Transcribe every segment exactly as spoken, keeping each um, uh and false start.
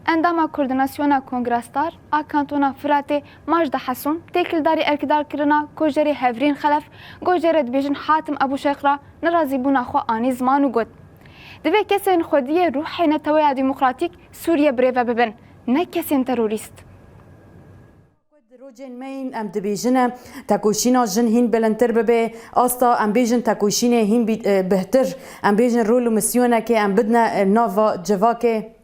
Endama Koordînasyona Kongresdar a Kantona Firatê Majda Heson, têkildarî erkdarkirina Kojerê Hevrîn Xelef, Gojerê dibêjin Hatim Ebûşêx re nerazîbûna xwe anî ziman û got, Divê kesên xwediyê ruhê Neteweya Demokratîk Sûriye birêve bibin, ne kesên terorîst. Di rojên me yên em dibêjine tekoşîna jin hîn bilindtir bibe, asta em bêjin tekoşînê hîn bî-, e, bihtir, em bêjin rol û misyonekê em bidine, e, nava civakê.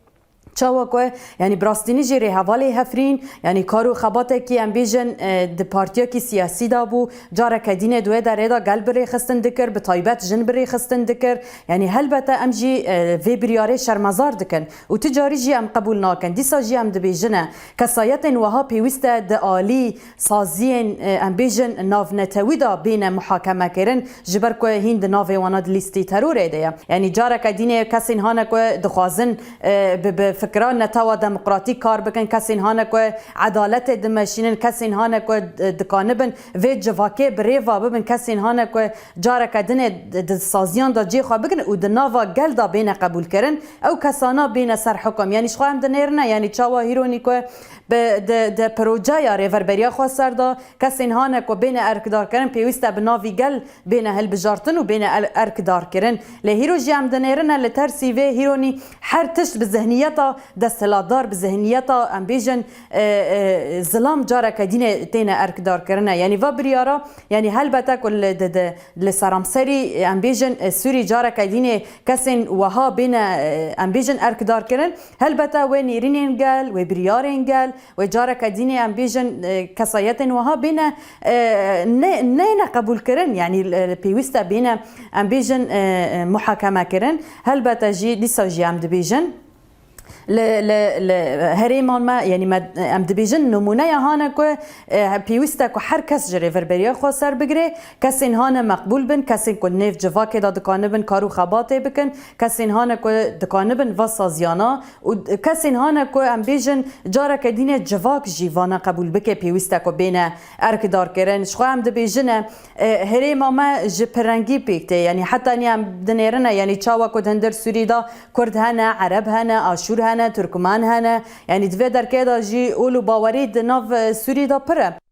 Çawa ku, yanî bi rastînî jî rêhevalê Hefrîn, yanî kar û xebatekî em bêjin, e, di partiyekî siyasî de bû, careke dînê di wê derê de gel bi rêxistin dikir, bi taybet jin bi rêxistin dikir. Yanî helbete em jî, e, vê biryarê şermezar dikin û tu carî jî em qebûl nakin. Dîsa jî em dibêjine, kesayetên wiha pêwîst e di alî saziyên, e, em bêjin navnetewî de bêne muhakemekirin, ji ber ku hîn di navê wana di lîstî terorê de ye. Yanî careke dînê kesên hane ku dixwazin, e, bi, bi fikra netewa demokratîk kar bikin, kesên hane ku edaletê dimeşînin, kesên hane ku, e, dikanibin vê civakê bi rêva bibin, kesên hane ku careke dinê di, di saziyan de cê xwe bigrin û di nava gel de bêne qebûlkirin, ew kesana bêne ser hukum. Yanî ji xwe em dinêrine, yanî çawa hîronî ku bi, di, di projeya Rêverberiya Xweser de kesên hane ku bêne erkdarkirin, pêwîst e bi navî gel bêne hilbijartin û bêne el-, erkdarkirin. Lê hîro jî em dinêrine li tersî vê hîronî her tişt bi zihniyeta desthilatdar, bi zihniyeta em bêjin, e, e, zilam careke dînê têne erkdarkirine. Yanî va biryara, yanî helbete ku li, di, di, li seramserî, em bêjin, e, Sûrî careke dînê kesên wiha bêne, e, em bêjin erkdarkirin. Helbete wê nêrînên gel, wê biryarên gel, wê careke dînê em bêjin, e, kesayetên wiha bêne, e, ne, neyne qebûlkirin, yanî, e, pêwîst e bêne em bêjin, e, e, muhakemekirin. Helbete jî dîsa jî em dibêjin. Li, li, li herêman me, yanî me, em dibêjin nimûneya hane ku, e, pêwîst e ku her kes ji Rêverberiya Xweser bigire, kesên hane meqbûl bin, kesên ku nêv civakê de dikanibin kar û xebatê bikin, kesên hane ku dikanibin va saziyana û kesên hane ku em bêjin careke dînê civak jî vana qebûl bike, pêwîst e ku bêne erkdarkirin. Ji xwe em dibêjine, e, herêma me ji pirrengî pêk tê. Yanî heta niha em dinêrine, yanî çawa ku di hundir Sûrî de Kurd hene, Ereb hene, Aşûr hene, Turkmen hene. Yanî di vê derkê de jî ol û bawerî di nav, e, Sûrî de pir e.